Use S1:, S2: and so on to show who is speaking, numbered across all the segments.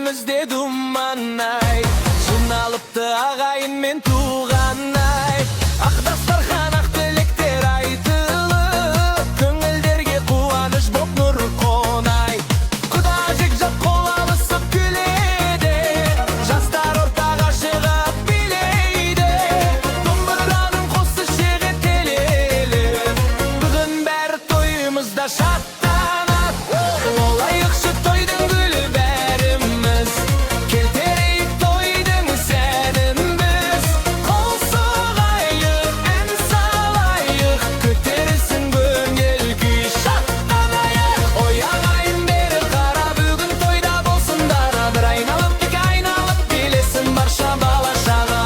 S1: Үйімізде думан ай. Жиналыпты ағайын мен туған ай. Ақ дастархан, ақ тілектер айтылып, көңілдерге қуаныш боп нұр қонай. Құда жекжат қол алысып күледі, жастар ортаға шығып билейді. Домбыраның қосы шегі телелі. Бүгін бәрі тойымызда шаттанады. Болайықшы тойдың гүлі бәріміз, келтірейік тойдың сәнін біз. Қол соғайық, ән салайық, көтерілсін көңіл күй, шаттанайық. Ой, ағайын, бері қара, бүгін тойда болсын дара. Бір айналып, екі айналып билесін барша бала шаға.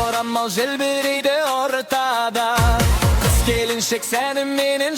S1: Орамал желбірейді ортада, қыз келіншек сәніменен.